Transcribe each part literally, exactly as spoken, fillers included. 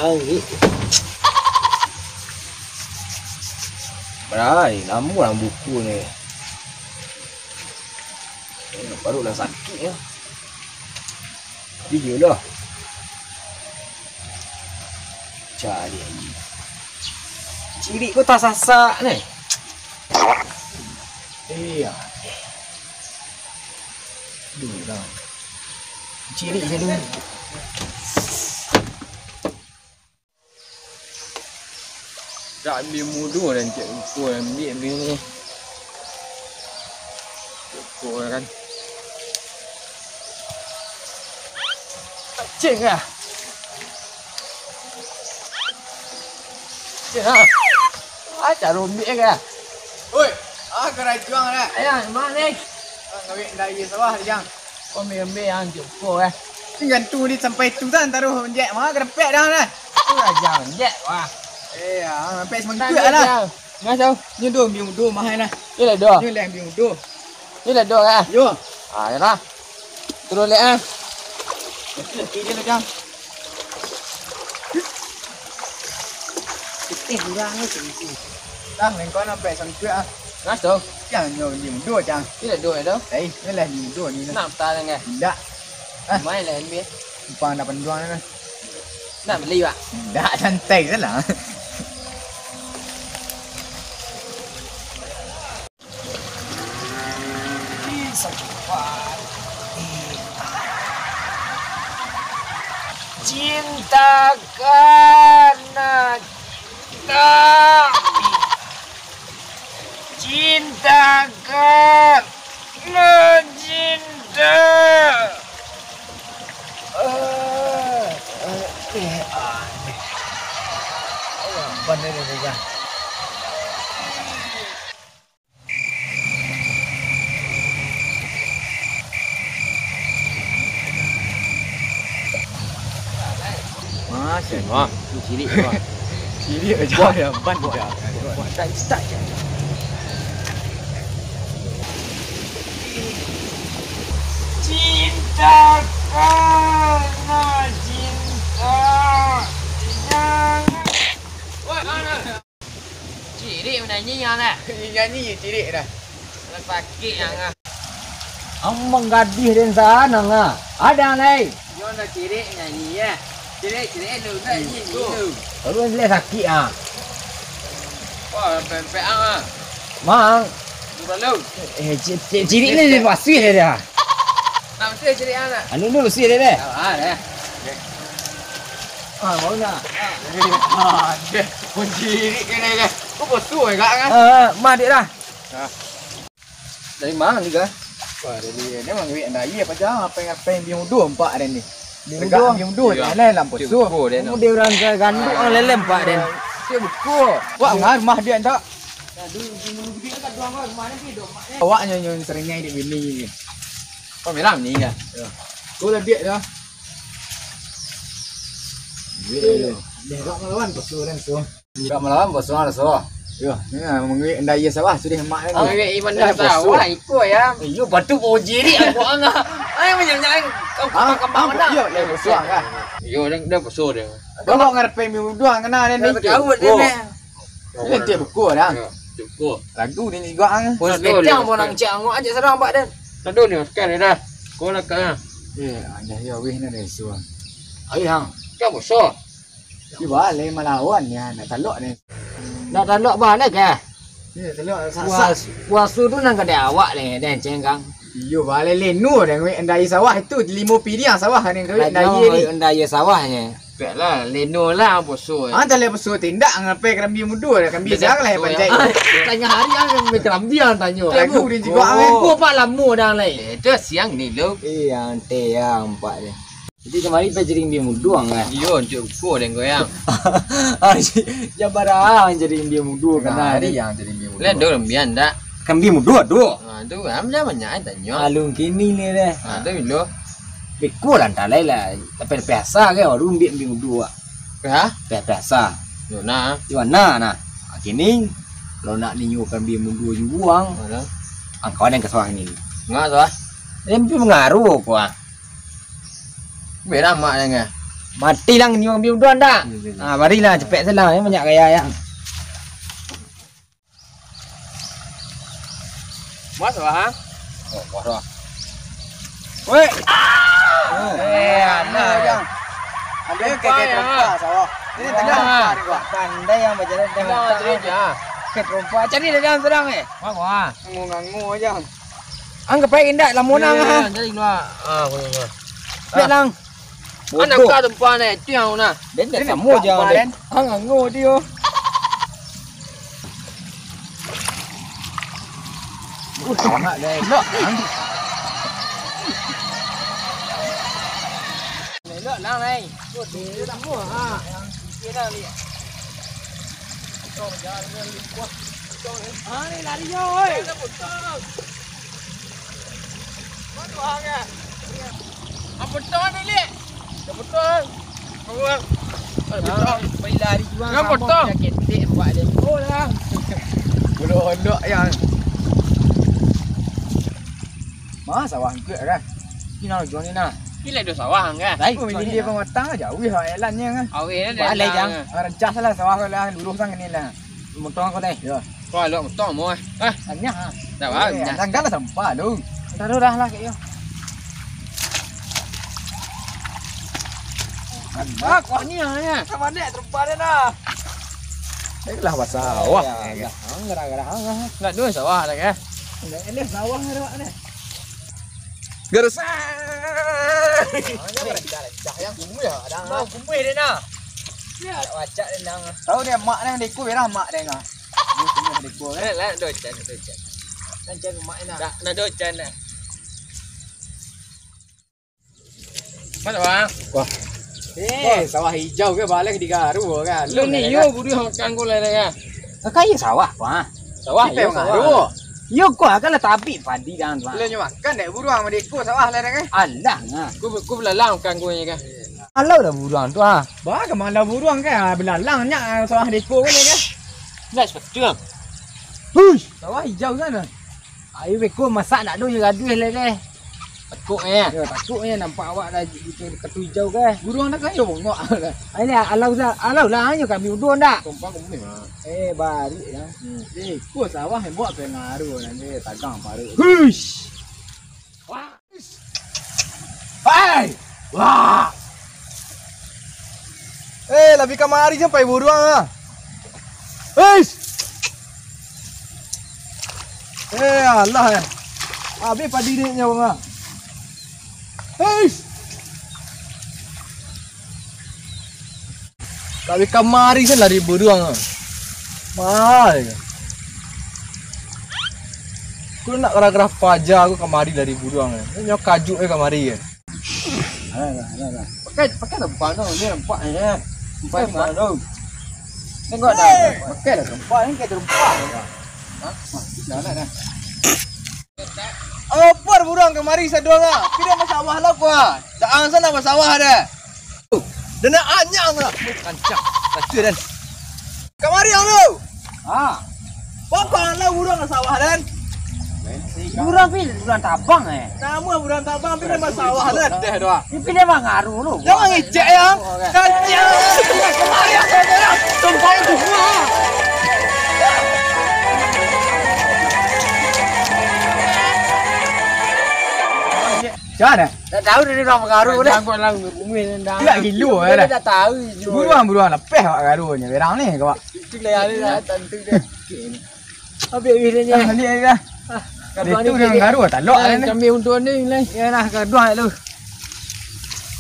Ai. Brai, lamo lah buku ni. Eh, baru lah sakik ya. Video dah. Cari aja. Cirik ko tasasak ni. Iya. Duh, dah. Cirik je dulu. Dak ambiak mudo dan cek ukur, ambiak bini. Cek ukur kan. Cek ah. Cek ah. Ah, caro ambiak ah. Oi, ah, karajuang dah. Ayang, mana ni? Ah, ngawik dari sawah, Jang. Kau ambil-ambil yang cukup eh. Tinggal tu di sampai tu kan taruh jek mah kerepek dah lah. Tu lah jam jek wah. Eh, ah, sampai semengkek lah. Mas tau. Ni dah ambil udu mah lah. Ni lah dah. Ni lah ambil udu. Ni lah dah lah. Yo. Ah, ya lah. Terus lek ah. Okey, okey, dia lah, Jang. Pitih kurang ni, pitih. Dah, lengkau nampak sangkuak ah. Nas tu. Yang nyo di mudo, Jang. Ni lah dua tu. Eh, ni lah di mudo ni lah. Nak tak dengan? Indak. Ah. Main lah N B A. Numpang nak panduang ni lah. Nak beli, Pak? Indak, santai je lah. Cinta karena cinta. Cinta karena cinta. Eh, eh, eh, ah, eh. Alah, ban ni, ni, ni, ni. Masih. Wah, cirik wah. Cirik aja ya ban dah. Wah, tak start je. Cinta karena cinta. Jangan. Wah, mana? Cirik manyanyi yang dah. Nyanyi cirik dah. Lah sakik yang ah. Amang gadih den sana ngah. Ada lai. Yo nak cirik nyanyi ya. Cirik cirik lu nak nyanyi lu. Lalu dia sakik ah. Wah, pempek ah. Mang. Bukan lu. Eh, ci- ci- cirik ni dia pasir dia dah. Nak mesti cirik ah nak. Anu ni pasir dia dah. Ah, ya. Ah, mau nak? Ah, deh. Cirik ni deh. Kau bosu eh kak kan? Ah, mah dik dah. Ah. Dari mana ni kak? Wah, dari dia memang duit anda iya apa jam apa yang apa yang biudu empat dan ni. Biudu. Biudu. Iya. Lah lampu su. Dia orang ganduk orang lelem pak den. Dia buku. Wah, ngar mah dia tak. Awak nyo nyo seringai di bini ni. Kau merah ni ya. Kau lah dia dah. Dia tak melawan bosu dan su. Kak malawan boso lah so. Yo, ni lah manguik enda iya sawah sudah mak ni. Manguik iman dah sawah iko ya. Iyo batu bojiri aku angah. Ai manyanyi kau kambang mana? Iyo, dah boso angah. Iyo, dah dah boso dah. Kau nak ngarepeng mi udah kena ada ni. Kau dia ni. Ini dia buku dah. Buku. Lagu ni juga angah. Bos betang pun nang cak angok aja sarang pak dan. Aduh ni kan dah. Kau nak ah. Ya, ada ya wih ni dah suan. Ai hang. Kau boso. Iyo baleh malawan nyo, nak talok ni. Nak talok baleh kah? Iyo, talok sasak. Puaso tu nan kadai awak ni, den cengkang. Iyo baleh leno den wek ndai sawah tu, limo piriang sawah ni wek ndai ni. Ndai sawah ni. Pek lah, leno lah boso. Ah, taleh boso tindak ngapai karambia mudo dah, karambia siang lah panjai. Tengah hari ang karambia tanyo. Lagu dia juga. Kau pak lamo dah lai. Eh, tu siang ni lo. Eh, ante ya empat ni. Jadi kamari pai jaring bia muduang lah. Iyo, untuak buko dan goyang. Jabarang jaring bia muduang kena. Hari yang jaring bia muduang. Lah do lembian dak? Kan bia muduang tu. Ha tu kan dah banyak ai tanyo. Alun kini ni deh. Ha tu bilo. Beko lah entah lai lah. Tapi biasa ke baru ambil bia muduang. Ha? Biasa. Yo nah. Yo nah nah. Ha, kini kalau nak ninyo kan bia muduang jubuang. Mana? Angkau yang kesawah ni. Ngah tu ah. Dia mesti mengaruh ko ah. Merah mak dengan. Mati lang ni urang bi uduan dak? Iyo, iyo, iyo. Ah, marilah capek salah, ya, banyak gaya, ya. Muas, Bang? Oh, muas, Bang. Weh. Eh, anak, Jang. Ambil keke terompa, sawah. Ini tengah, Bang. Pandai yang berjalan dengan tangan. Ke terompa. Cari dah dalam terang, eh. Wah, wah. Ngangu-ngangu aja. Anggap baik indak, lamun ang, ah. Cari keluar. Ah, keluar, keluar. Biar lang. Anak bodoh. Ka tempat ni, itu yang mana? Dia tak sama je, Bang. Ang ngangu dia. Uh, anak dia elok, Bang. Elok lang, lai. Oh, dia dah semua, ha. Dia dah lihat. Potong, jangan dia lihat. Potong, eh. Ah, ni lari, yo, oi. Dia dah potong. Mana tu hang, eh? Ah, potong ni, Lik. Dah potong. Potong. Ah, potong. Pai lari juo, dah sama potong. Penyakit tek buat dia. Oh, lah. Bolok-olok, yang. Mah sawah angkuik kan? Ni nah, ujung ni nah. Ni lah dua sawah kan? Baik, oh, ini dia pematang aja. Wih, eloknyo kan? Awih lah. Balai, Jang. Ah, rancak salah sawah lah, lurus kan ni lah. Motong aku teh. Ya. Kau alok motong mau, eh? Ah. Tanya, ha. Dah, Bang. Eh, dah. Tanggal lah sampah tu. Taruh dah lah, kayak yo. Ah, kau ni, ah, ya. Sama ni, terempat dia dah. Baiklah, basah. Wah, ya, ya. Gerah-gerah, ah. Nak dua sawah dah, kan? Nak dua sawah dah, Mak, ni. Gerusak. Ah, jangan rancak-rancak, yang kumuih lah, kadang. Mau kumuih dia, nah. Ya. Tak pacak dia, nang. Tahu dia, mak dia, dia ikut, dia mak dia, nah. Dia kumuih, dia ikut, eh. Eh, lah, docan, docan. Rancak mak dia, nah. Dah, nak docan, nah. Mana, Bang? Wah. Eh, sawah hijau ke, balai di garu kan? Lu ni, yo, buruang makan gulai dah, kan? Kan iyo sawah, Bang. Sawah, iyo, sawah. Yo, kau akan lah tabik padi kan, Bang. Lu nyo makan dek buruang, madeko sawah lah dah, kan? Alah, nah. Ku, ku belalang makan gulai kan? Alau dah buruang tu, ah. Bah, kemana buruang kan? Ah, belalang nyak, ah, sawah deko kan, kan? Lah, sepatu, Bang. Hush! Sawah hijau sana. Ayo beko masak nak tu, yo gaduh lah deh. Takuk eh. Yo, takuk eh nampak awak dah di, di, di katu hijau ke. Buruang dah kan yo bongok. Ayo lah, alau lah, alau lah, ayo kami udah ndak? Tumpang kami mah. Eh, barik lah. Hmm. Eh, ku sawah yang buat pengaruh nanti tagang paruh. Hush. Wah. Hai. Wah. Eh, labi kamari sampai buruang ah. Hush. Eh, alah, eh. Habis padi dek nyo, Bang. Hei! Tapi kamari kan lari buruang, ah. Mahal. Aku nak gerah-gerah paja aku kamari lari buruang, eh. Nyo kajuk, eh, kamari, eh. Alah, alah, alah, alah. Pakai, pakai lah bukan tu. Ni nampak ni, eh. Nampak, nampak tu. Tengok dah. Pakai lah terempak ni, kayak terempak. Ha? Dah lah dah. Apo buruang kamari saduang ah? Piro basawah lah ko ah? Daang sana basawah dah. Dah nak anyang lah. Kancang. Satu dan. Kamari ang tu. Ha. Pokok ang lah buruang ka sawah dan. Buruang pi, buruang tabang eh. Nama buruang tabang pi dah basawah dah. Dah doa. Pi dah mangaru lu. Jangan ngicek ya. Kancang. Kamari ang tu. Tumpang tu. Macam mana? Tak tahu dari orang pengaruh dah. Jangkau lah, umur dah. Tidak gilo eh dah. Dah tahu je. Buruang, buruang lapeh awak garunya. Berang ni kau. Itu lah yang ni lah, tentu dia. Habis, habis dia ni. Ah, balik, balik dah. Ah, dia tu dengan garu, tak lok dah ni. Kami untuk ni, ni. Ya lah, gaduh lu.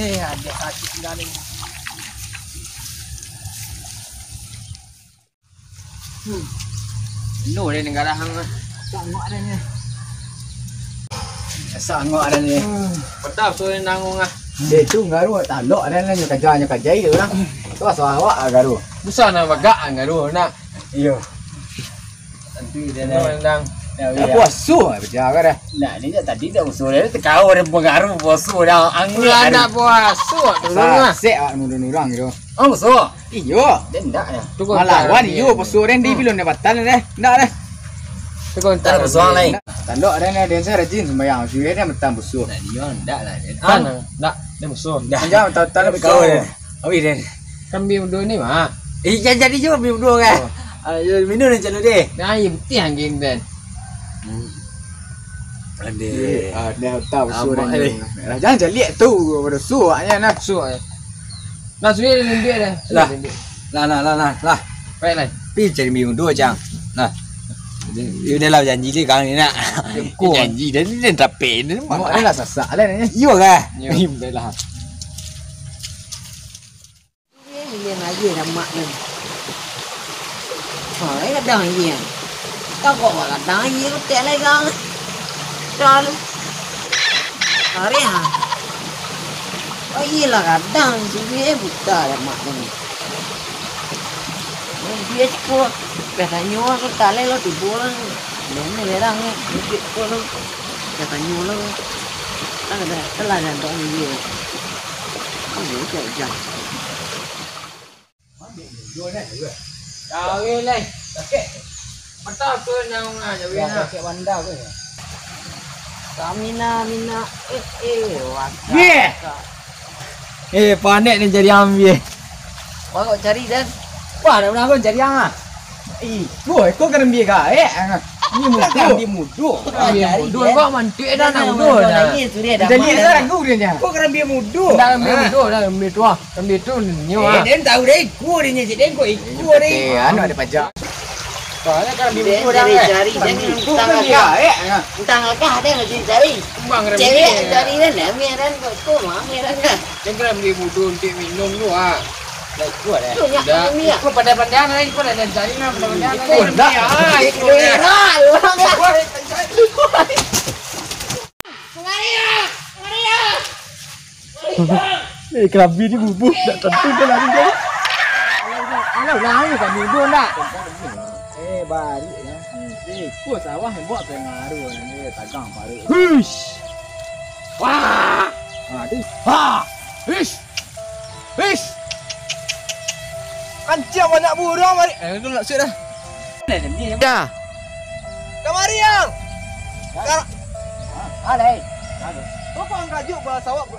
Eh, ada sakit dah ni. Hmm. Penuh dia negara hang lah. Sanggup ada ni. Sanggup ada ni. Hmm. Pedas tu yang nanggung lah. Dia tu garu, tak lok ada ni, nyo kerja, nyo kerja dia orang. Tu asal awak lah garu. Susah nak bagak kan garu nak. Iyo. Tentu dia nak. Nendang. Ya, ya. Puasa lah kerja kan dah. Nak, dia tadi dah usul dia, tekau dia pengaruh puasa dah. Angin. Nak puasa dulu lah. Sasek awak nurun orang gitu. Oh, puasa? Iyo. Dia ndak ya. Malawan iyo, puasa orang di bilun dia batal dah. Ndak dah. Tandok ada ni, dia rajin sembahyang. Dia dah petang puasa. Ndak, dia ndak lah dia. Kan, ndak, dia musuh. Dah. Jangan batal-batal puasa. Oi, Den. Kan bi uduh ni, Mak. Eh, jan jadi juo bi uduh kan? Oh. Ah, yo, minum ni, Cik Ludi. Nah, iyo, putiah angging, Den. Hmm. Adeh. Ah, dah tahu suruh ni. Lah, jangan caliak tu, baru suaknya nah. Suak, eh. Nah, sudah dia dah. Lah. Sudah dia. Lah, lah, lah, lah, lah. Baiklah. Pi cari minum dulu, Cang. Nah. Dia dah lah janji dia kang ni nak. Janji dah ni, dia tapi ni. Mak dia lah sasak lah ni. Iyo kah? Iyo. Dah lah. Dia bilang aja dah mak ni. Hai, kadang aja. Kau kok kadang aja kau tak lai kang. Dah lu. Hari ah. Oh iyalah kadang dia buta dah mak ni. Dia cukup. Biasanya aku tak lai lo tidur lah. Dia ni berang ni. Dia cukup lo. Biasanya lo. Kan ada telah dan tak dia. Kan dia cak jam. Cari lai. Sakik. Mata tu nang ngah cari nah. Sakik banda tu. Samina mina. Eh eh. Wah. Ye. Eh, panek ni cari ambiak. Wah, kok cari dan? Wah, dah pernah kau cari ang ah. Ih, boy, kau kan ambiak gaek. Ni mudo. Ambiak mudo. Ambiak mudo kau mantik dah nak mudo dah. Jadi dah lagu dia nya. Kau kan ambiak mudo. Dah ambiak mudo, dah ambiak tu ah. Ambiak tu nyo ah. Eh, dia tahu dah ikut dia nya, dia kau ikut dia. Eh, anu ada pajak. Soalnya kan ambiak mudo dah. Cari, cari, cari. Entah ngakah, entah ngakah ada yang cari. Cewek cari dah, nak merah kau tu mah merah dah. Dia kan ambiak mudo untuk minum tu ah. Dah ikut eh. Tu nyak kami ah. Ikut pandai-pandai lah, ikut lah, jangan cari lah, pandai-pandai lah. Ikut dah. Ah, ikut dah. Merah, orang dah. Ikut dah. Mengari ah, mengari ah. Eh, kerabi ni bubuh, tak tentu dia lari dia. Alah, ulang lagi kami dua nak. Eh, balik lah. Eh, kau sawah buat pengaruh ni, tagang paruh. Hush. Wah. Ha, tu. Ha. Hush. Hush. Kancing banyak burung, balik. Eh, tu nak suit dah. Ya. Kamari, Yang. Kar- Alai. Kau kok angkajuk bahasa awak, bro?